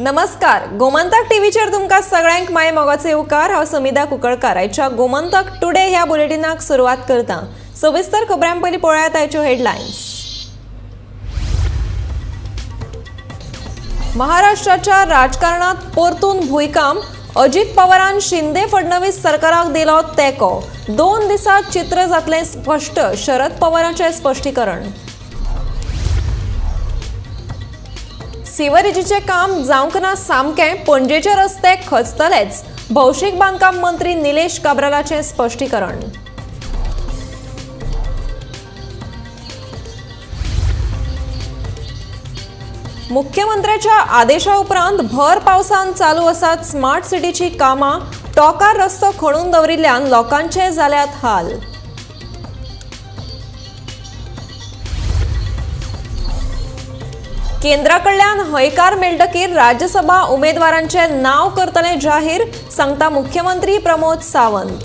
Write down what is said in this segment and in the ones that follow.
नमस्कार, गोमंतक टीव्हीचेर तुमकां सगळ्यांक my मोगाचे येवकार। हांव समिधा कुंकळकार आयच्या गोमंतक टुडे ह्या बुलेटिनाक सुरवात करता। सविस्तर खबरां पयलीं पळयात आयच्यो हेडलायन्स। महाराष्ट्राच्या राजकारणात परतून भूंयकांप, अजित पवारान शिंदे फडणवीस सरकाराक दिलो तेंको। 2 दिसांत चित्र जातलें स्पश्ट, शरद पवारांचें स्पश्टीकरण। सिवरेजीचें काम जावंक ना सामकें, पणजेचे रस्ते खचतलेच, भौशीक बांदकाम मंत्री निलेश काब्रालाचें स्पश्टीकरण। मुख्यमंत्र्याच्या आदेशा उपरांत भर पावसान चालू आसात स्मार्ट सिटीची कामां, टोकार रस्तो खणून दवरिल्ल्यान लोकांचे जाल्यात हाल। केंद्रा कडल्यान हयकार मेळटकीर राज्यसभा उमेदवारांचे नाव करतले जाहीर, सांगता मुख्यमंत्री प्रमोद सावंत।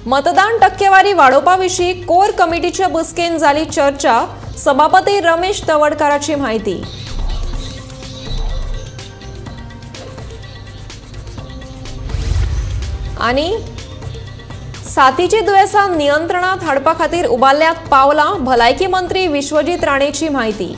मतदान टक्केवारी वाडोवपा विशीं कोर कमिटीचे बसकेन जाली चर्चा, सभापती रमेश तवडकाराची म्हायती। आनी साथीची दुयेंसां नियंत्रणात हाडपा खातीर उबारल्यात पावलां, भलायकी मंत्री विश्वजीत राणेची म्हायती।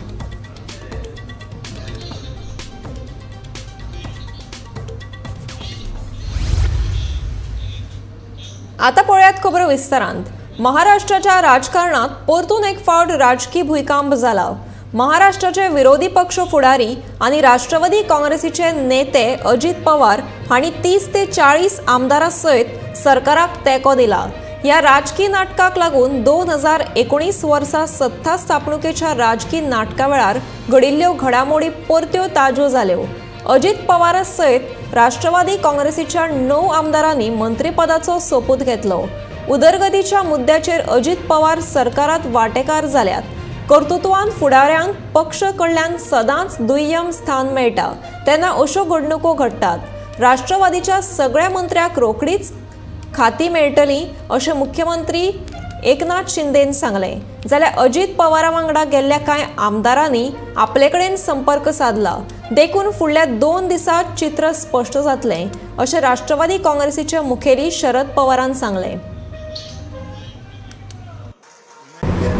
आता पळयात खबरो विस्तारांत। महाराष्ट्राच्या राजकारणात परतून एक फावट राजकी भूंयकांप जाला। महाराष्ट्राचे विरोधी पक्ष फुडारी आनी राष्ट्रवादी काँग्रेसीचे नेते अजित पवार हांणी 30 ते 40 आमदारां सयत सरकाराक तेंको दिला। ह्या राजकी नाटकाक लागून 2019 वर्सा सत्ता स्थापणुकेच्या राजकी नाटका वेळार घडिल्ल्यो घडामोडी परत्यो ताज्यो जाल्यो। अजित पवारा सयत राष्ट्रवादी काँग्रेसीच्या 9 आमदारांनी मंत्रीपदाचो सोपूत घेतलो। उदरगतीच्या मुद्द्याचेर अजित पवार सरकारात वांटेकार जाल्यात। कर्तृत्वान फुडाऱ्यांक पक्ष कडल्यान सदांच दुय्यम स्थान मेळटा, तेन्ना अश्यो घडणुको घडटात। राष्ट्रवादीच्या सगळ्या मंत्र्यांक रोखडीच खाती मेळटली अशें मुख्यमंत्री एकनाथ शिंदेन सांगलें। जाल्यार अजित पवारा वांगडा गेल्ल्या कांय आमदारांनी आपले कडेन संपर्क सादला, देखून फुडल्या 2 दिसांत चित्र स्पश्ट जातलें अशें राष्ट्रवादी काँग्रेसीचे मुखेली शरद पवारान सांगलें।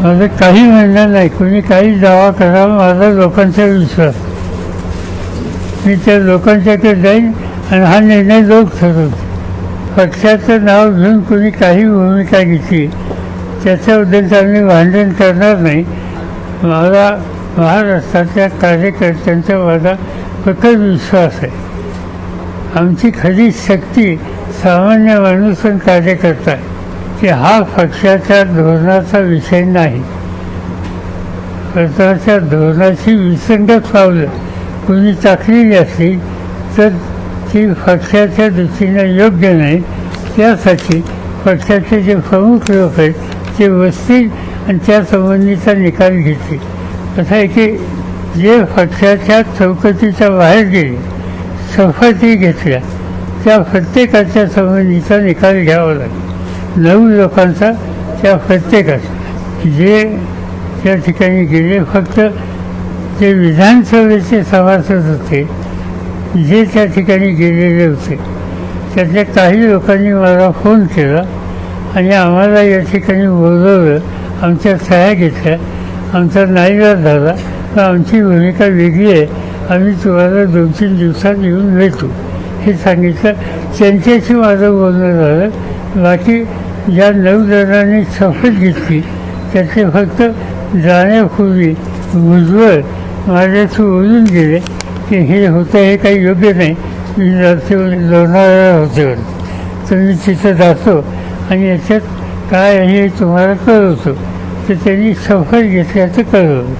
माझं काही म्हणणं नाही, कोणी काही दावा करावा, माझा लोकांचा विश्वास, मी त्या लोकांच्याकडे जाईन आणि हा निर्णय लोक ठरवतील। पक्षाचं नाव घेऊन कोणी काही भूमिका घेतली त्याच्याबद्दल आम्ही भांडण करणार नाही। मला महाराष्ट्रातल्या कार्यकर्त्यांचा माझा फक्त विश्वास आहे। आमची खरी शक्ती सामान्य माणूस आणि कार्यकर्ता आहे की हा पक्षाच्या धोरणाचा विषय नाही। पक्षाच्या धोरणाशी विसंगत पावलं कोणी टाकलेली असली तर ती पक्षाच्या दृष्टीने योग्य नाही। त्यासाठी पक्षाचे जे प्रमुख लोक आहेत ते बसतील आणि त्यासंबंधीचा निकाल घेतील। असं आहे की जे पक्षाच्या चौकटीच्या बाहेर गेले, शपथही घेतल्या, त्या प्रत्येकाच्या संबंधीचा निकाल घ्यावा लागेल। 9 लोकांचा त्या प्रत्येकाचा जे त्या ठिकाणी गेले, फक्त जे विधानसभेचे सभासद होते, जे त्या ठिकाणी गेलेले होते, त्यातल्या काही लोकांनी मला फोन केला आणि आम्हाला या ठिकाणी बोलवलं, आमच्या सह्या घेतल्या, आमचा नाईलाज झाला, पण आमची भूमिका वेगळी आहे, आम्ही तुम्हाला 2-3 दिवसात येऊन भेटू हे सांगितलं। त्यांच्याशी माझं बोलणं झालं। बाकी ज्या 9 जणांनी शपथ घेतली त्याचे फक्त जाण्यापूर्वी भुजबळ माझ्याशी बोलून गेले की हे होतं हे काही योग्य नाही, मी जाते लोणावळ्याला होते तर मी तिथं जातो आणि याच्यात काय आहे हे तुम्हाला कळवतो, तर त्यांनी शपथ घेतल्याचं कळवलं।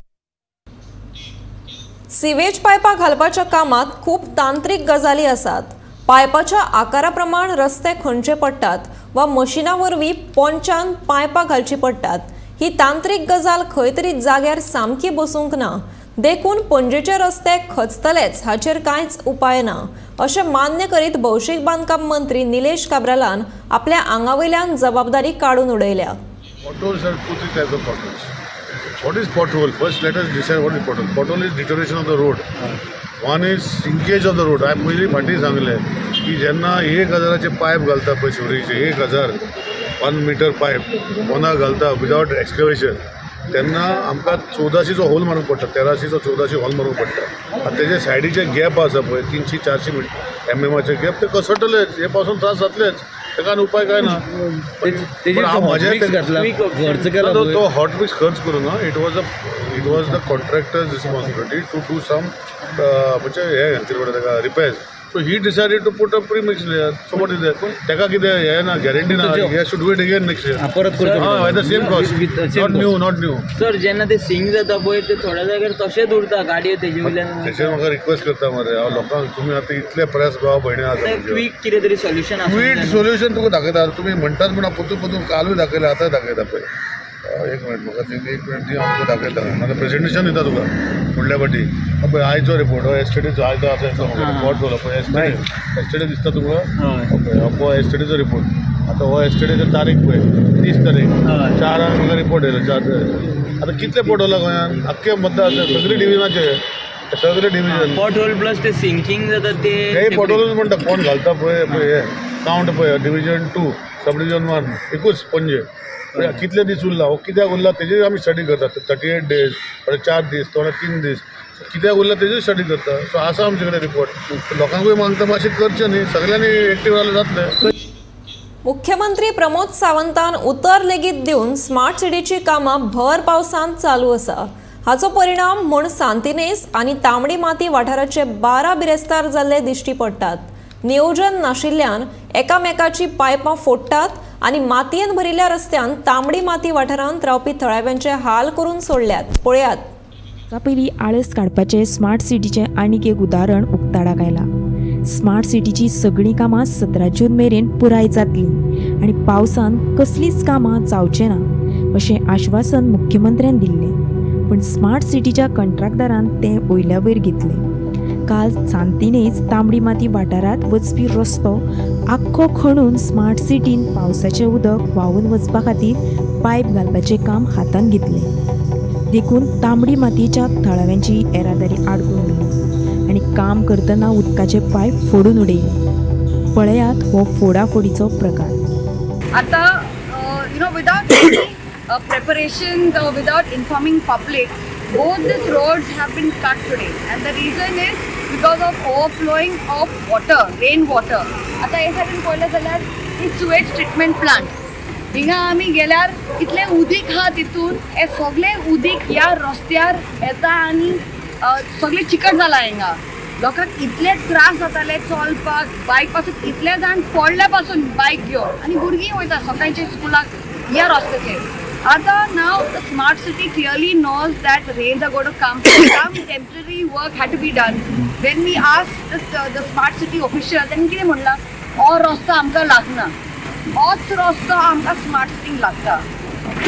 सिवेज पायपां घालपाच्या कामात खूब तांत्रीक गजाली आसात। पायपाच्या आकारा प्रमाण रस्ते खणचे पडटात वा मशिना वरवीं पोंच्यान पायपां घालची पडटात। ही तांत्रीक गजाल खंय तरी जाग्यार सामकी बसूंक ना, देखून पणजेचे रस्ते खचतलेच हाचेर कांयच उपाय ना अशें मान्य करीत भौशीक बांदकाम मंत्री निलेश काब्रालान आपल्या आंगा वयल्यान जबाबदारी काडून उडयल्या। Potholes are two, three types of potholes. What is pothole? First, let us decide what is pothole. Pothole is deterioration of the road. One is sinkage of the road. हांवें पयलीं फाटीं सांगलें की जेन्ना 1000 पायप घालता पळय सिवरेजीचे 1000 1 मिटर पायप पोंदा घालता विदावट एक्सकवेशन तेन्ना आमकां 1400चो होल मारूंक पडटा, 1300चो 1400 होल मारूंक पडटा. आनी तेजे सायडीचे गॅप आसा पळय 300-400 mm गॅप ते कसडटलेच, हे पावसान त्रास जातलेच, ताका आनी उपाय काय ना. पण हांव म्हजें तो हॉट मिक्स खर्च करूं ना. It was the contractor's responsibility to do some म्हणजे हें कितें म्हणटा ताका repairs. So he decided to put a premix layer. So what is that? ताका कितें हें ना, गॅरंटी ना. He has to do it again next year. परत करचें पडटा. The same cost. Not new, not new. Sir जेन्ना ते सिंक जाता पळय ते थोड्या जाग्यार तशेंच उरता गाडयो तेजे वयल्यान. तेचेर म्हाका रिक्वेस्ट करता मरे हांव लोकांक, तुमी आतां इतले प्रेस भाव भयणी आसा, क्वीक कितें तरी सोल्युशन आसा. क्वीक सोल्युशन तुका दाखयता. तुमी म्हणटात म्हूण हांव परतून परतून कालूय दाखयलें, आतांय दाखयता पळय. एक मिनट म्हाका एक मिनट दी, हांव तुका दाखयता. म्हाका प्रेजेंटेशन दिता तुका फुडल्या फाटी. पळय आयचो रिपोर्ट हो एस्टेटीचो, आयचो आतां येतलो म्हाका रिपोर्ट जालो पळय एस्टेटी दिसता तुका. पळय हो एस्टेटीचो रिपोर्ट. आतां हो एस्टेटीचो तारीख पळय 30 तारीख 4 म्हाका रिपोर्ट येयलो 4. आतां कितले पोर्ट होला गोंयांत आख्खे मतदार सगळे डिविजनाचे, सगळे डिविजन पोर्ट होल प्लस ते सिंकींग जाता ते पोर्ट होलूच म्हणटा. कोण घालता पळय पळय हे कावंट पळय डिविजन 2 सब डिविजन 1 एकूच पणजे कितले दीस उरला हो कित्याक उरला तेजेर आमी स्टडी करतात. 38 डेज, थोडे 4 दीस, थोडे 3 दीस, कित्याक उरला तेजेर स्टडी करता. सो आसा आमचे कडेन रिपोर्ट. लोकांकूय मागता मातशें करचें न्ही, सगळ्यांनी एक्टीव जाल्यार जातलें. मुख्यमंत्री प्रमोद सावंतान उतर लेगीत दिवन स्मार्ट सिटीची कामां भर पावसांत चालू आसा. हाचो परिणाम म्हूण सांतिनेस आनी तांबडी माती वाठाराचे 12 बिरेस्तार जाल्ले दिश्टी पडटात. नियोजन नाशिल्ल्यान एकामेकाची पायपां फोडटात आनी मातयेन भरिल्ल्या रस्त्यान तांबडी माती वाठारांत रावपी थळाव्यांचे हाल करून सोडल्यात. पळयात. पयलीं आळस काडपाचें स्मार्ट सिटीचें आनीक एक उदाहरण उक्ताडाक आयलां. स्मार्ट सिटीची सगळीं कामां 17 जून मेरेन पुराय जातलीं आनी पावसान कसलींच कामां जावचें ना अशें आश्वासन मुख्यमंत्र्यान दिल्लें. पूण स्मार्ट सिटीच्या कंत्राटदारान तें वयल्या वयर घेतलें. काल सांतिनेज तांबडी माती वाठारांत वचपी रस्तो आख्खो खणून स्मार्ट सिटीन पावसाचें उदक व्हांवून वचपा खातीर पायप घालपाचें काम हातांत घेतलें. देखून तांबडी मातयेच्या थळाव्यांची येरादारी आडकून उरली आनी काम करतना उदकाचे पायप फोडून उडयले. पळयात हो फोडाफोडीचो प्रकार. आतां you know without preparation, without informing public, both these roads have been cut today, and the reason is because of overflowing of water, rain water. आता हे सायडीन पळयलें जाल्यार ही सुवेज ट्रिटमेंट प्लांट, हिंगा आमी गेल्यार इतलें उदीक आहा तितून, हे सगळें उदीक ह्या रस्त्यार येता आनी सगळें चिकट जालां. हिंगा लोकांक इतले त्रास जाताले चलपाक, बायक पासून इतले जाण पडले पासून बायक घेवन, आनी भुरगीं वयता सकाळचे स्कुलाक ह्या रस्त्याचेर. आतां now the smart city clearly knows that rains are going to come. Some temporary work had to be done. When we asked the smart city official, तांणी कितें म्हणलां, हो रस्तो आमकां लागना, होच रस्तो आमकां स्मार्ट सिटीक लागता.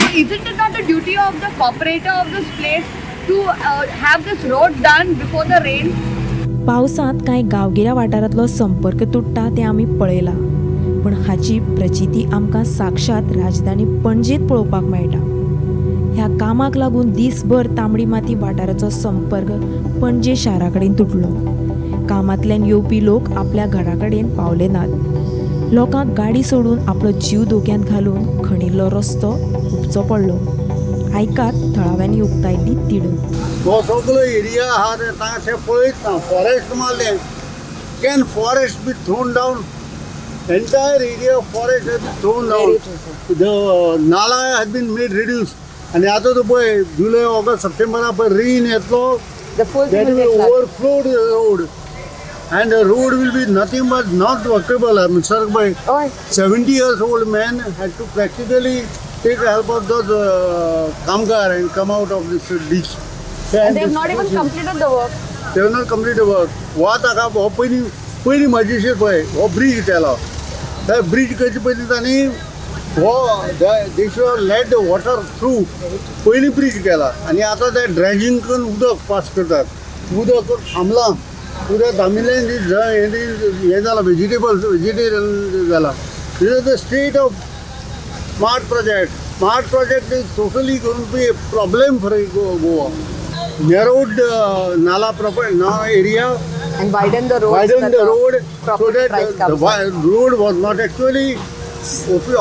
So isn't it not the duty of the corporator of this place to have this road done before the rain? पावसांत कांय गांवगिऱ्या वाठारांतलो संपर्क तुट्टा तें आमी पळयलां, पूण हाची प्रचिती आमकां साक्षात राजधानी पणजेंत पळोवपाक मेळटा. ह्या कामाक लागून दीसभर तांबडी माती वाठाराचो संपर्क पणजे शारा कडेन तुटलो. कामांतल्यान येवपी लोक आपल्या घरा कडेन पावले नात. लोकांक गाडी सोडून आपलो जीव धोक्यांत घालून खणिल्लो रस्तो हुपचो पडलो. आयकात थळाव्यांनी उक्तायल्ली तिडक. हो सगळो एरिया आहा ते तांचे पळयत ना, फॉरेस्ट मारलें. Can forest be thrown down? Entire area of forest has been thrown down. The nala has been made reduced. आनी आतां तो पळय जुलय ऑगस्ट सप्टेंबरा पळय रेन येतलो, that will overflow the road and the road will be nothing but not workable. I mean, sir, by 70 years old man had to practically take the help of those kamgar and come out of this ditch. And they have not even completed the work. They have not completed the work. वात हाका हो पयलीं पयलीं म्हजी पळय हो bridge केलो, त्या ब्रीज करचे पयलीं तांणी हो they should let the water through पयलीं ब्रीज केला. आनी आतां ते ड्रेजींग करून उदक पास करतात. उदक थांबलां, उदक थांबिल्ल्यान हें जालां, वेजिटेबल वेजिटेरियन जालां. This is the state of smart project. Smart project is totally going to be a problem for Goa. Narrowed Nala proper area and widened the road. Widened the road so that the road was not actually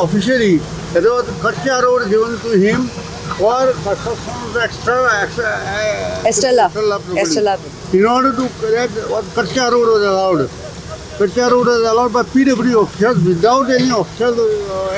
officially. There was Kacha road given to him for construction of extra Estrella. In order to correct what Kacha road was allowed. Kacha road was allowed by PW officials without any official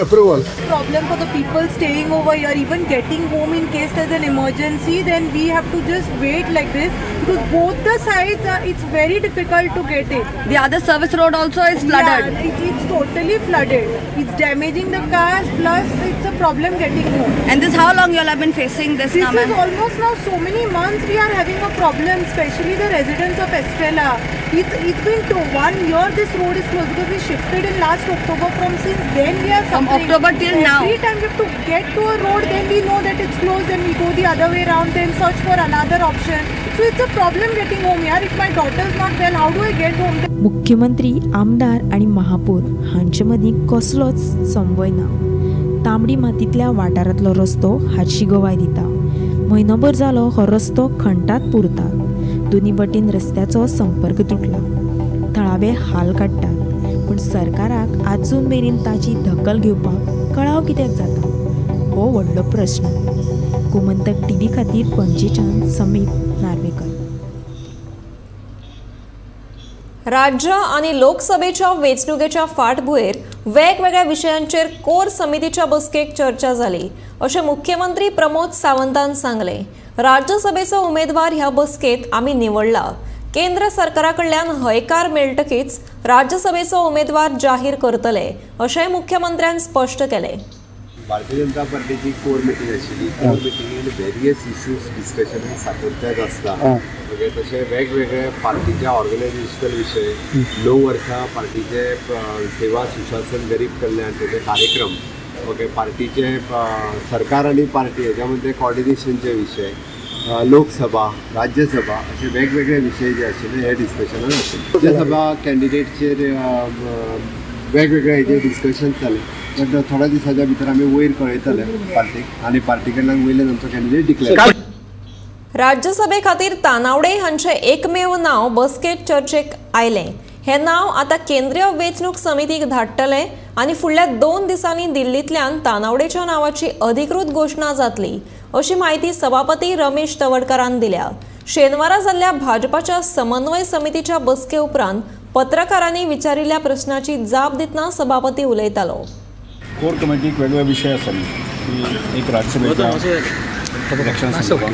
approval. Problem for the people staying over here, even getting home in case there's an emergency, then we have to just wait like this because both the sides are, it's very difficult to get it. The other service road also is flooded. Yeah, it's totally flooded. It's damaging the cars, plus it's a problem getting home. And this, how long you all have been facing this? This is almost now so many months we are having a problem, especially the residents of Estrella. It's been 1 year this road is closed because we shifted in last October. From since then we are suffering. From October till now. Every time we have to get to a road, then we know that it's closed, then we go the other way round, then search for another option. So it's a problem getting home. Yaar, if my daughter is not well, how do I get home? मुख्यमंत्री, आमदार आनी महापौर हांचे मदीं कसलोच समन्वय ना. तांबडी मातींतल्या वाठारांतलो रस्तो हाची गवाय दिता. म्हयनोभर जालो हो रस्तो खणटात पुरतात. दोनी वटेन रस्त्याचो संपर्क तुटला. थळावे हाल काडटात, पूण सरकाराक आजून मेरेन ताची दखल घेवपाक कळाव कित्याक जाता हो व्हडलो प्रस्न. गोमंतक टीव्ही खातीर पणजेच्यान समीप नार्वेकर. राज्य आनी लोकसभेच्या वेंचणुकेच्या फाटभुंयेर वेगवेगळ्या विशयांचेर कोर समितीच्या बसकेक चर्चा जाली अशें मुख्यमंत्री प्रमोद सावंतान सांगलें. राज्यसभेचो उमेदवार ह्या बसकेत आमी निवडला. केंद्र सरकारा कडल्यान हयकार मेळटकीच राज्यसभेचो उमेदवार जाहीर करतले अशेंय मुख्यमंत्र्यान स्पश्ट केलें. भारतीय जनता पार्टीची कोर मिटींग आशिल्ली. कोर मिटिंगेन वेरियस इश्यूज डिस्कशन सातत्यात आसता. ओके, तशें वेगवेगळे पार्टीच्या ऑर्गनायझेशनल विशय, 9 वर्सां पार्टीचे सेवा सुशासन गरीब कल्याण तेचे कार्यक्रम, ओके, पार्टीचे सरकार आनी पार्टी हेच्या मदीं कॉर्डिनेशनचे विशय, लोकसभा, राज्यसभा असे वेगवेगळे विशय जे आशिल्ले हे डिस्कशनान आशिल्ले. राज्यसभा कॅन्डिडेटचेर वेगवेगळे हेजे डिस्कशन जालें, बट थोड्या दिसाच्या भितर आमी वयर कळयतले पार्टीक आनी पार्टी कडल्यान वयल्यान आमचो कॅन्डिडेट डिक्लेअर. राज्यसभे खातीर तानावडे हांचें एकमेव नांव बसकेत चर्चेक आयलें. हें नांव आतां केंद्रीय वेंचणूक समितीक धाडटले आनी फुडल्या 2 दिसांनी दिल्लींतल्यान तानावडेच्या नांवाची अधिकृत घोशणा जातली अशी म्हायती सभापती रमेश तवडकारान दिल्या. शेनवारा जाल्ल्या भाजपाच्या समन्वय समितीच्या बसके उपरांत पत्रकारांनी विचारिल्ल्या प्रश्नाची जाप दितना सभापती उलयतालो. कोर कमिटीक वेगवेगळे विशय आसात की एक राज्यसभेच्या इलेक्शन संदर्भात,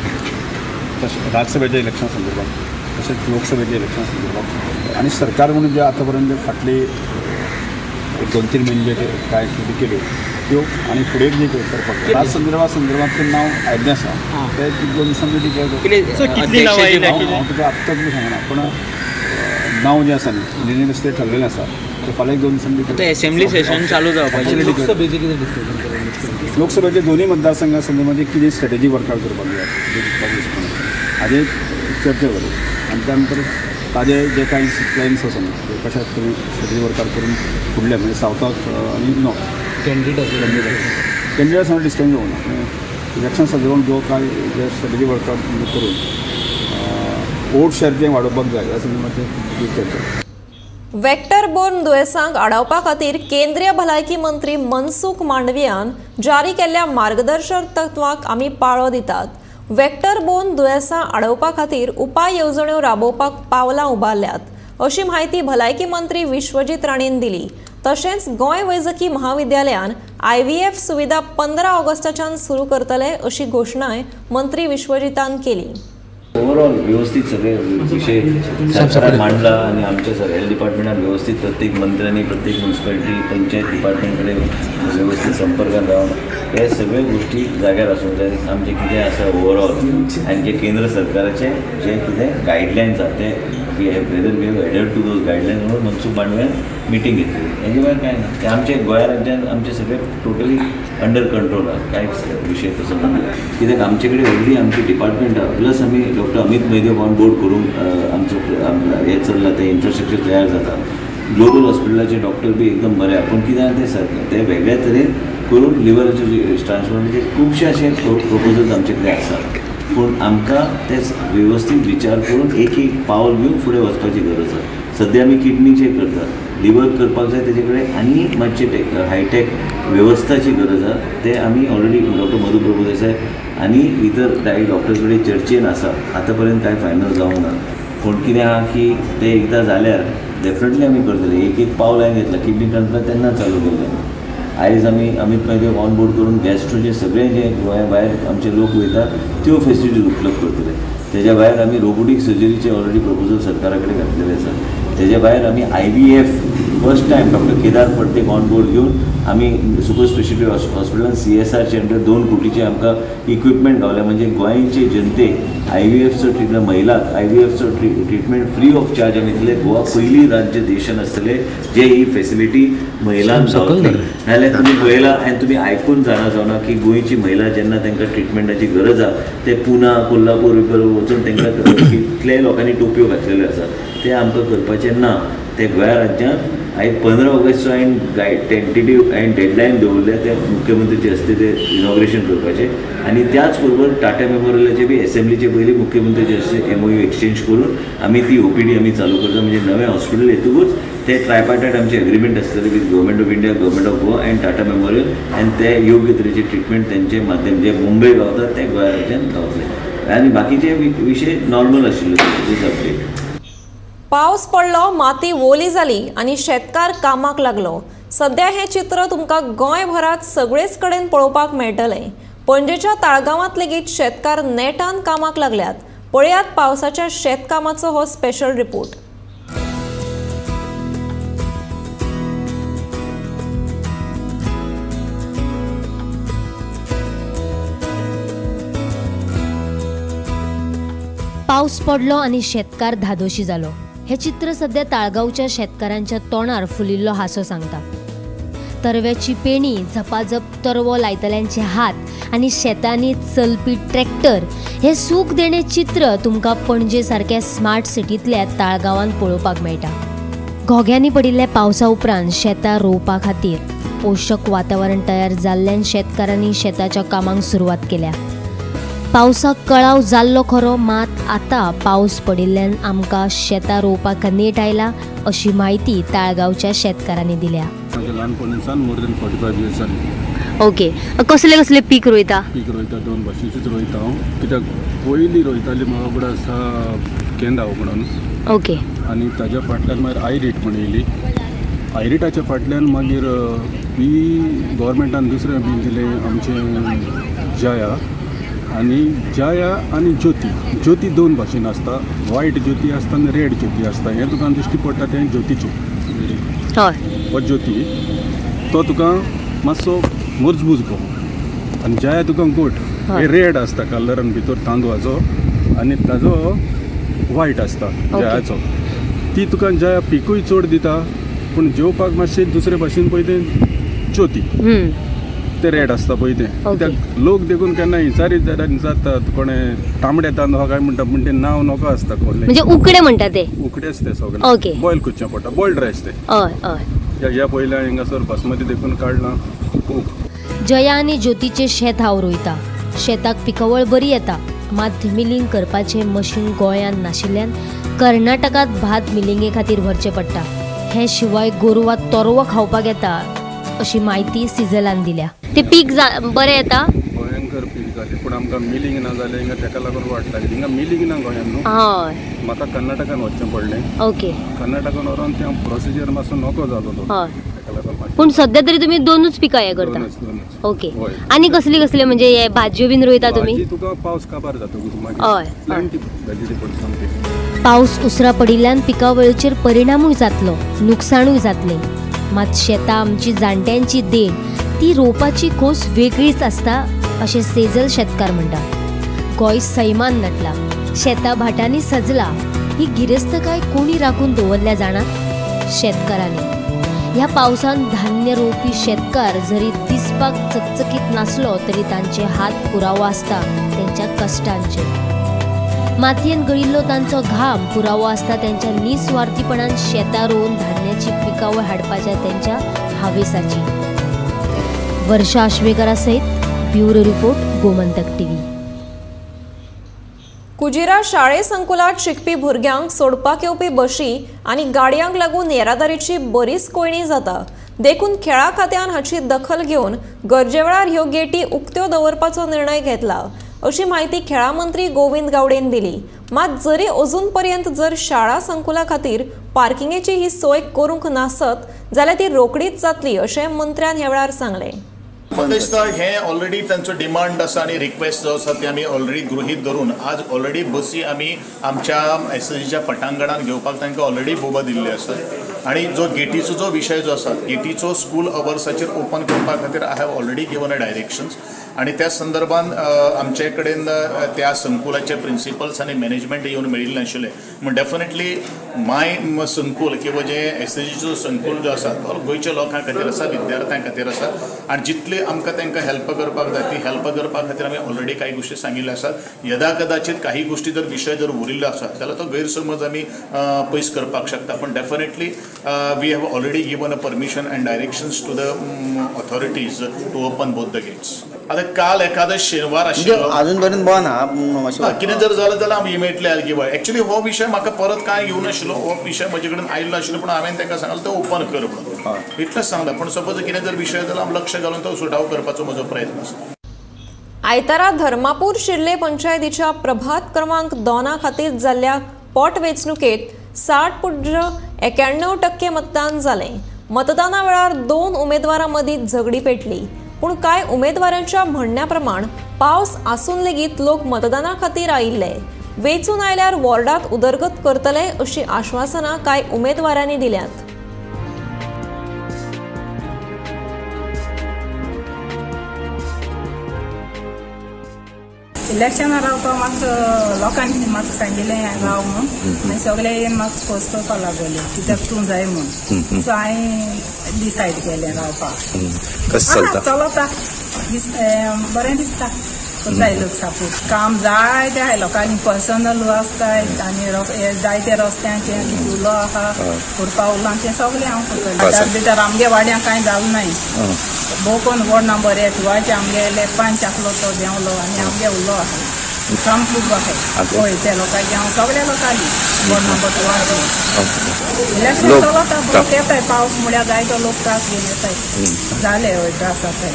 तशें राज्यसभेच्या इलेक्शन संदर्भात, तशेंच लोकसभेच्या इलेक्शन संदर्भात आनी सरकार म्हणून जे आतापर्यंत फाटले 2-3 महिने जे काय ऍक्टिविटी केल्यो त्यो आनी फुडें जे करपाक ह्या संदर्भात नांव आयिल्लें आसा ते 2 दिसांनी डिक्लेअर. हांव तुका आत्तां तुका सांगना, पूण नांव जें आसा न्ही युनियन ते ठरलेलें आसा ते फाल्यां 1-2 दिसांनी असेंब्ली सेशन चालू जावपाचें. लोकसभेचे दोन्ही मतदारसंघा संदर्भात कितें स्ट्रॅटेजी वर्कआउट करपाक जाय हाजेर चर्चा करू आनी त्यानंतर ताजे जे कांय प्लॅन्स आसा न्ही ते कशा तरेन स्ट्रॅटेजी वर्कआउट करून फुडले म्हणजे सावथाक आनी नॉर्थ कॅन्डिडेट सांगून डिस्कशन जावना. इलेक्शन संदर्भात जो कांय जे स्ट्रॅटेजी वर्कआउट करून वोट शेअर जें वाडोवपाक जाय ह्या संदर्भात चर्चा. वेक्टर बोर्न दुयेंसांक आडावपा खातीर केंद्रीय भलायकी मंत्री मनसुख मांडवियान जारी केल्ल्या मार्गदर्शक तत्वाक आमी पाळो दितात. वेक्टर बोर्न दुयेंसां आडोवपा खातीर उपाय येवजण्यो राबोवपाक पावलां उबारल्यात अशी म्हायती भलायकी मंत्री विश्वजीत राणेन दिली. तशेंच गोंय वैजकी महाविद्यालयान IVF सुविधा 15 ऑगस्टाच्यान सुरू करतले अशी घोशणाय मंत्री विश्वजीतान केली. ओवरऑल व्यवस्थित सगळे विषय सरकारान मांडला आणि आमच्या हेल्थ डिपार्टमेंटान व्यवस्थित प्रत्येक मंत्र्यांनी, प्रत्येक म्युनिसिपालिटी, पंचायत डिपार्टमेंट कडेन व्यवस्थित संपर्कात रावन हे सगळे गोष्टी जाग्यार आसूंक जाय. आमचें कितें आसा ओवरऑल आनी जे केंद्र सरकाराचे जे कितें गायडलायन्स आसा ते we have whether we have adhered to those guidelines म्हणून मनसुख मांडवियान मिटींग घेतली. हेजे भायर कांय ना. ते आमचे गोंया राज्यान आमचे सगळे टोटली अंडर कंट्रोल आसा, कांयच विशय तसो ना. कित्याक आमचे कडेन व्हडली आमची डिपार्टमेंट आसा, प्लस आमी डॉक्टर अमित मैदेव ऑन बोर्ड करून आमचो हें चल्लां तें इन्फ्रास्ट्रक्चर तयार जाता. ग्लोबल हॉस्पिटलाचे डॉक्टर बी एकदम बरे आसा, पूण कितें आसा तें ते वेगळ्या तरेन करून लिवराचे ट्रान्सप्लांटाचे खुबशे अशे प्रपोजल्स आमचे कडेन आसात पूण आमकां ते वेवस्थीत विचार करून एक एक पावल घेवन फुडें वचपाची गरज आसा. सद्या आमी किडनीचेर करतात, लिवर करपाक जाय तेजे कडेन आनी मातशे हायटेक वेवस्थाची गरज आसा. ते आमी ऑलरेडी डॉक्टर मधू प्रभुदेसाय आनी इतर कांय डॉक्टर्स कडेन चर्चेन आसा. आतां पर्यंत कांय फायनल जावंक ना, पूण कितें आहा की ते एकदां जाल्यार डेफिनेटली आमी करतले. एक एक पावल हांवें घेतला, किडनी ट्रान्सप्लांट तेन्ना चालू केल्लें. आयज आमी अमित मैदेव ऑन बोर्ड करून गॅस्ट्रोचे सगळे जे गोंया भायर आमचे लोक वयता त्यो फेसिलिटीज उपलब्ध करतले. तेज्या भायर आमी रोबोटीक सर्जरीचे ऑलरेडी प्रपोजल सरकारा कडेन घातलेले आसा. तेज्या भायर आमी IVF first time doctor Kedar फडतेक on board घेवन आमी सुपर स्पेशलिटी हॉस्पिटलान CSR under 2 कोटीचे आमकां इक्विपमेंट गावले. म्हणजे गोंयचे जनतेक IVFचो ट्रिटमेंट, महिलाक IVFचो ट्रिटमेंट फ्री ऑफ चार्ज आमी दिले. गोवा पयली राज्य देशान आसतले जे ही फेसिलिटी महिलांक गावतली. नाजाल्यार तुमी पळयला आनी तुमी आयकून जाणा जावना की गोंयची महिला जेन्ना तांकां ट्रिटमेंटाची गरज आसा ते पुना कोल्हापूर वचून तांकां कितल्याय लोकांनी टोपयो घातलेल्यो आसा. ते आमकां करपाचें ना. ते गोंया राज्यांत आयज 15 ऑगस्ट हांवें गायड टेंटेटीव हांवें डेडलायन दवरल्या ते मुख्यमंत्रीचे हस्ते ते इनॉग्रेशन करपाचें आनी त्याच बरोबर टाटा मेमोरियलाचे बी एसेंब्लीचे पयलीं मुख्यमंत्रीचे हस्ते MOU exchange करून आमी ती OPD आमी चालू करता. म्हणजे नवें हॉस्पिटल येतकूच ते ट्रायपार्टायट आमचे एग्रीमेंट आसतले with government of India, government of Goa and Tata memorial आनी ते योग्य तरेचे ट्रिटमेंट तेंचे माध्यम जे मुंबय गावता ते गोंया राज्यांत गावतले आनी बाकीचे विशय नॉर्मल आशिल्ले दीस अपडेट. पावस पडलो, माती ओली जाली आनी शेतकार कामाक लागलो. सद्या हें चित्र तुमकां गोंयभरात सगळेच कडेन पळोवपाक मेळटलें. पणजेच्या ताळगांवांत लेगीत शेतकार नेटान कामाक लागल्यात. पळयात पावसाच्या शेतकामाचो हो स्पेशल रिपोर्ट. पावस पडलो आनी शेतकार धादोशी जालो. हे चित्र सध्या ताळगांवच्या शेतकारांच्या तोंडार फुलिल्लो हांसो सांगता. तरव्याची पेणी, झपाझप तरवो लायतल्यांचे हात आनी शेतांनी चलपी ट्रॅक्टर हे सूख देणे चित्र तुमकां पणजे सारक्या स्मार्ट सिटींतल्या ताळगांवांत पळोवपाक मेळटा. घोग्यांनी पडिल्ल्या पावसा उपरांत शेतां रोवपा खातीर पोशक वातावरण तयार जाल्ल्यान शेतकारांनी शेताच्या कामांक सुरवात केल्या. पावसाक कळाव जाल्लो खरो, मात आतां पावस पडिल्ल्यान आमकां शेतां रोवपाक नेट आयला अशी म्हायती ताळगांवच्या शेतकारांनी दिल्या. ल्हानपणासान मोर दॅन 45 इयर्स जाली. ओके, कसले कसले पीक रोयता? पीक रोयता दोन भाशेचीच रोयता हांव, कित्याक पयलीं रोयताली म्हाका उगडास आसा केंदाव म्हणून. ओके. आनी ताज्या फाटल्यान मागीर आयरीट म्हण येयली. आयरिटाच्या फाटल्यान मागीर बी गव्हर्मेंटान दुसरें बी दिलें आमचें जया. आनी जया आनी ज्योती, ज्योती दोन भाशेन आसता, वायट ज्योती आसता आनी रेड ज्योती आसता. हें तुका दिश्टी पडटा तें ज्योतीचें. हय, हो ज्योती तो तुका मातसो मजबूत गो आनी जया तुका गोट. हे रेड आसता कलरान भितर तांदळाचो आनी ताजो वायट आसता जयाचो. ती तुका जया पिकूय चड दिता पूण जेवपाक मातशें दुसरे भाशेन पळय तें ज्योती ते रेड आसता पळय तें. कित्याक लोक देखून केन्ना विचारीत जाल्यार जाता कोणें तांबडे तांदूळ काय म्हणटा पूण तें नांव नको आसता कोणें, म्हणजे उकडे म्हणटा ते. उकडेच ते सगळे बॉयल करचें पडटा, बॉयल्ड रायस ते. हय हय. ह्या पयल्या हिंगासर बासमती देखून काडला. जया आनी ज्योतीचें शेत हांव रोयता. शेताक पिकावळ बरी येता, मात मिलिंग करपाचें मशीन गोंयांत नाशिल्ल्यान कर्नाटकांत भात मिलिंगे खातीर व्हरचें पडटा. हे शिवाय गोरवां तोरवो खावपाक येता अशी म्हायती सिजलान दिल्या. ते पीक बरें येता, भयंकर पीक जालें पूण आमकां मिलिंग ना जालें हिंगा तेका लागून वाट लागली. हिंगा मिलिंग ना गोंयांत न्हू. हय, म्हाका कर्नाटकान वचचें पडलें. ओके. कर्नाटकान व्हरोन तें प्रोसिजर मातसो नको जालो तो. हय, तेका लागून. पूण सध्या तरी तुमी दोनूच पिकां हें करता? ओके. आनी कसली कसली म्हणजे हे भाजयो बीन रोयता तुमी? तुका पावस काबार जातकूच हय. मागीर सामकी पावस उसरा पडिल्ल्यान पिकावळीचेर परिणामूय जातलो, नुकसाणूय जातलें. मात शेतां आमची जाणट्यांची देण, ती रोवपाची खोस वेगळीच आसता अशें सेजल शेतकार म्हणटा. गोंय सैमान नटला, शेतां भाटांनी सजला. ही गिरेस्तकाय कोणी राखून दवरल्या जाणा? शेतकारांनी. ह्या पावसान धान्य रोवपी शेतकार जरी दिसपाक चकचकीत नासलो तरी तांचे हात पुरावो आसता तेंच्या कश्टांचे. मातयेन गळिल्लो तांचो घाम पुरावो आसता तेंच्या निस्वार्थीपणान शेतां रोवन धान्याची पिकावळ हाडपाच्या तेंच्या हावेसाची. वर्षा आश्वेकरा सहित bureau report, Gomantak TV. Kujira शाळे संकुलात शिकपी भुरग्यांक सोडपाक येवपी बशी आनी गाडयांक लागून येरादारीची बरीच कोयणी जाता। देखून खेळा खात्यान हाची दखल घेवन गरजे वेळार ह्यो गेटी उक्त्यो दवरपाचो निर्णय घेतला अशी माहिती खेळा मंत्री गोविंद गावडेन दिली। मात जरी अजून पर्यंत जर शाळा संकुला खातीर पार्किंगेची ही सोय करूंक नासत जाल्यार ती रोखडीच जातली अशें मंत्र्यान ह्या वेळार सांगलें। म्हाका दिसता हे ऑलरेडी तांचो डिमांड आसा आनी रिक्वेस्ट जो आसा ते आमी ऑलरेडी गृहीत धरून आज ऑलरेडी बसी आमी आमच्या एसएसजीच्या पटांगणान घेवपाक तांकां ऑलरेडी बोबा दिल्ली आसा। आनी जो गेटीचो जो विशय जो आसा गेटीचो स्कूल अवर्साचेर ओपन करपा खातीर I have already given a directions आनी त्या संदर्भान आमचे कडेन त्या संकुलाचे प्रिंसिपल्स आनी मॅनेजमेंट येवन मेळिल्लें आशिल्लें। म्हण डेफिनेटली माय संकुल किंवा जे एसएसजीचो संकुल जो आसा तो गोंयच्या लोकां खातीर आसा, विद्यार्थ्यां खातीर आसा आनी जितले आमकां तांकां हेल्प करपाक जाय ती हेल्प करपा खातीर आमी ऑलरेडी कांय गोश्टी सांगिल्ल्यो आसात। यदा कदाचित काही गोश्टी जर विशय जर उरिल्लो आसा जाल्यार तो गैरसमज आमी पयस करपाक शकता, पूण definitely we have already given a permission and directions to the authorities to open both the gates. आतां काल एखादो शेनवार आशिल्लो अजून पर्यंत बंद आहा, कितें जर जालें जाल्यार आमी इमिडिएटली आयल गिव। एक्चुअली हो विशय म्हाका परत कांय येवं नाशिल्लो, हो विशय म्हजे कडेन आयिल्लो आशिल्लो, पूण हांवें तांकां सांगलें तो ओपन कर म्हणून इतलेंच सांगलां। पूण सपोज कितें जर विशय जाल्यार हांव लक्ष घालून तो सुटाव करपाचो म्हजो प्रयत्न आसा। आयतारा धर्मापूर शिर्ले पंचायतीच्या प्रभात क्रमांक 2 खातीर जाल्ल्या पोटवेंचणुकेत 60.91% मतदान जालें। मतदाना वेळार 2 उमेदवारां मदीं झगडी पेटली, पूण कांय उमेदवारांच्या म्हणण्या प्रमाण पावस आसून लेगीत लोक मतदाना खातीर आयिल्ले। वेंचून आयल्यार वॉर्डात उदरगत करतले अशी आश्वासनां कांय उमेदवारांनी दिल्यात। इलेक्शना रावपाक म्हाका लोकांनी म्हाका सांगिल्लें राव म्हणून आनी सगळे येवन म्हाका फोर्स करपाक लागले कित्याक तूं जाय म्हणून, सो हांवें डिसायड केलें रावपाक। चलता बरें दिसता, करताय लोक सपोर्ट, काम जायते आहाय लोकांनी पर्सनल आसताय आनी जायते रस्त्यांचे उलो आहा करपा उरलां तें सगळें हांव करतलें। भितर आमगे वाड्यांक कांय जालें नाय, भोव कोन्न वॉर्ड नंबर 1 वाचे आमगेले पंच आसलो तो देंवलो आनी आमगे उल्लो आहा काम खूब आहाय। हय ते लोकांचे हांव सगळ्या लोकांनी वॉर्ड नंबर 2 इलेक्शन चलता, लोक येताय पावस म्हळ्यार जायतो लोक त्रास घेवन येताय, जाले हय त्रास जाताय।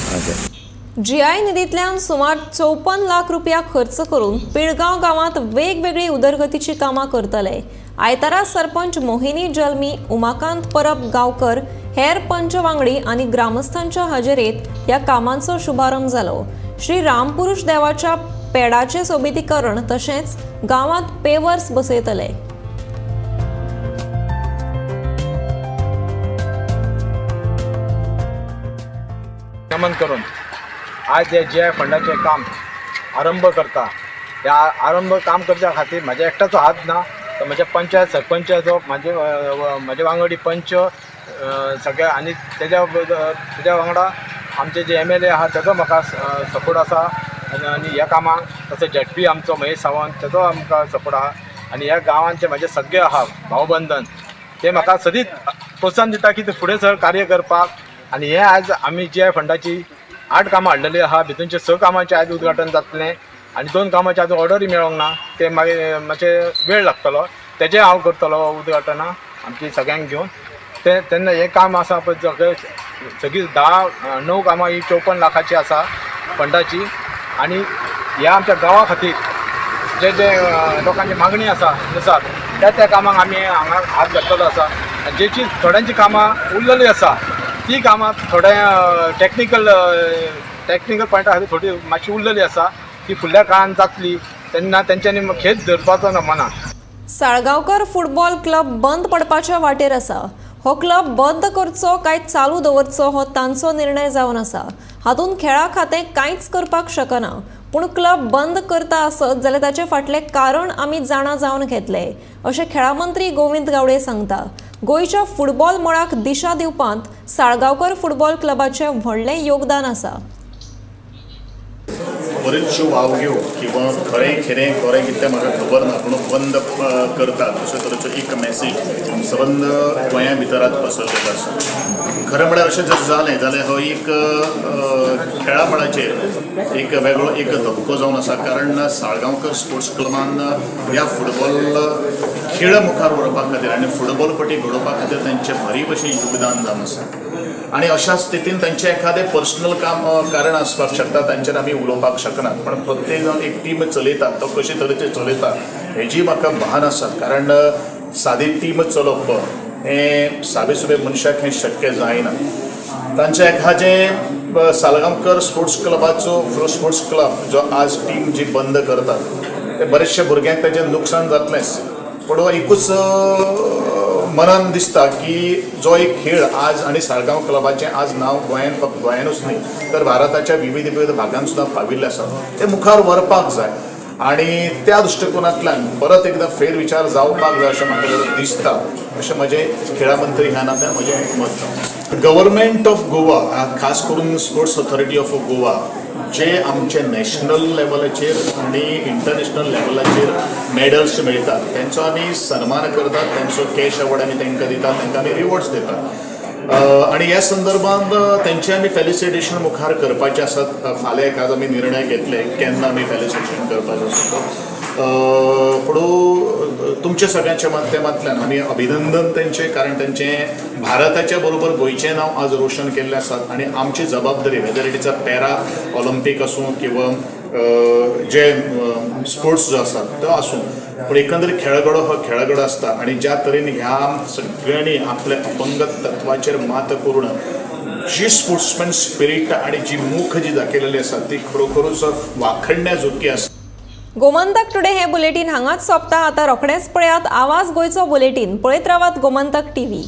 जीआय निधींतल्यान सुमार 54 लाख रुपया खर्च करून पिळगांव गांवांत वेगवेगळी उदरगतीची कामां करतले। आयतारा सरपंच मोहिनी जल्मी, उमाकांत परब गांवकर, हेर पंच वांगडी आनी ग्रामस्थांच्या हजेरेत ह्या कामांचो शुभारंभ जालो। श्री रामपुरुष देवाच्या पेडाचें सोबितीकरण तशेंच गांवांत पेवर्स बसयतले। नमन करून आज जे जीआय फंडाचें काम आरंभ करता, ह्या आरंभ काम करच्या खातीर म्हज्या एकट्याचो हात ना, तर म्हज्या पंचायत सरपंचाचो, म्हजे वांगडी पंच सगळे आनी तेज्या वांगडा आमचे जे MLA आहा तेजो म्हाका सपोर्ट आसा आनी ह्या कामाक तसो झेडपी आमचो महेश सावंत तेजो आमकां सपोर्ट आहा आनी ह्या गांवांचे म्हजे सगळे आहा भावबंधन ते म्हाका सदींच प्रोत्साहन दिता की ते फुडें सर कार्य करपाक। आनी हें आज आमी जीआय फंडाची 8 कामां हाडलेली आहा, भितूनचे 6 कामांचें आयज उद्घाटन जातलें आनी 2 कामांचे आजून ऑर्डरूय मेळोंक ना, ते मागीर मातशें वेळ लागतलो, तेजें हांव करतलो उद्घाटनां आमची सगळ्यांक घेवन। ते तेन्ना हें काम आसा पळय सगळें सगळीं 9 कामां ही 54 लाखाची आसा फंडाची आनी ह्या आमच्या गांवा खातीर जे जे लोकांची मागणी आसा नुसार त्या त्या कामांक आमी हांगा हात घातलेलो आसा। जेची थोड्यांची कामां उरलेली आसा ती कामां थोड्या टॅक्निकल पॉयंटा खातीर थोडी मातशी उरलेली आसा, ती फुडल्या काळान जातली तेन्ना तेंच्यांनी खेद धरपाचो ना मनाक। साळगांवकर फुटबॉल क्लब बंद पडपाच्या वाटेर आसा। हो क्लब बंद करचो काय चालू दवरचो हो तांचो निर्णय जावन आसा। हातूंत खेळा खातें कांयच करपाक शकना, पूण क्लब बंद करता आसत जाल्यार ताचे फाटलें कारण आमी जाणा जावन घेतले अशें खेळा मंत्री गोविंद गावडे सांगता। गोंयच्या फुटबॉल मळाक दिशा दिवपांत साळगांवकर फुटबॉल क्लबाचें व्हडलें योगदान आसा। बऱ्योचश्यो वावग्यो किंवा खरें खेरें खरें कितें म्हाका खबर ना, पूण बंद करतात अशे तरेचो एक मॅसेज सबंद गोंया भितरात पसरलेलो आसा. खरें म्हळ्यार अशें जर जालें जाल्यार हो एक खेळा मळाचेर एक वेगळो एक धपको जावन आसा, कारण साळगांवकर स्पोर्ट्स क्लबान ह्या फुटबॉल खेळ मुखार व्हरपा खातीर आनी फुटबॉलपटी घडोवपा खातीर तांचें भरीव अशें योगदान जावन आसा. आनी अशा स्थितीन तांचें एखादें पर्सनल काम कारण आसपाक शकता, तांचेर आमी उलोवपाक शकनात, पण प्रत्येक जाण एक टीम चलयता तो कशे तरेचे चलयता हेजी म्हाका भान आसा, कारण सादी टीम चलोवप हें साबे सुबे मनशाक हें शक्य जायना. तांचें एखादें साळगांवकर स्पोर्ट्स क्लबाचो स्पोर्ट्स क्लब जो आज टीम जी बंद करतात ते बरेचशे भुरग्यांक ताचें नुकसान जातलेंच, पूण एकूच मनान दिसता की जो एक खेळ आज आनी साळगांव क्लबाचें आज नांव गोंयान फक्त गोंयानूच न्हय तर भारताच्या विविध विविध भागान सुद्दां पाविल्लें आसा, तें मुखार व्हरपाक जाय आनी त्या दृश्टिकोनांतल्यान परत एकदां फेरविचार जावपाक जाय अशें म्हाका दिसता, अशें म्हजें खेळा मंत्री ह्या नात्यान म्हजें मत. गव्हर्मेंट ऑफ गोवा, खास करून स्पोर्ट्स ऑथॉरिटी ऑफ गोवा, जे आमचे नॅशनल लेवलाचेर आनी इंटरनॅशनल लेवलाचेर मॅडल्स मेळटात तेंचो आमी सन्मान करतात, तेंचो कॅश अवॉर्ड आमी तांकां दितात, तांकां आमी रिवॉर्ड्स दितात आनी ह्या संदर्भात तेंचे आमी फेलिसिटेशन मुखार करपाचें आसात. फाल्यां एखादो आमी निर्णय घेतले केन्ना आमी फेलिसिटेशन करपाचें आसा तो, पूण तुमच्या सगळ्यांच्या माध्यमांतल्यान आमी अभिनंदन तेंचें, कारण तेंचें भारताच्या बरोबर गोंयचें नांव आज रोशन केल्लें आसा आनी आमची जबाबदारी whether it is a para Olympic आसूं किंवा जे स्पोर्ट्स जो आसा तो आसूं, पूण एकंदर खेळगडो हो खेळगडो आसता आनी ज्या तरेन ह्या सगळ्यांनी आपल्या अपंगत तत्वाचेर मात करून जी स्पोर्ट्समॅन स्पिरीट आनी जी मोख जी दाखयलेली आसा ती खरोखरूच वाखणण्याजोगी आसा. गोमंतक टुडे हे बुलेटीन हांगाच सोंपता. आतां रोखडेंच पळयात आवाज गोंयचो बुलेटीन. पळयत रावात गोमंतक टीव्ही.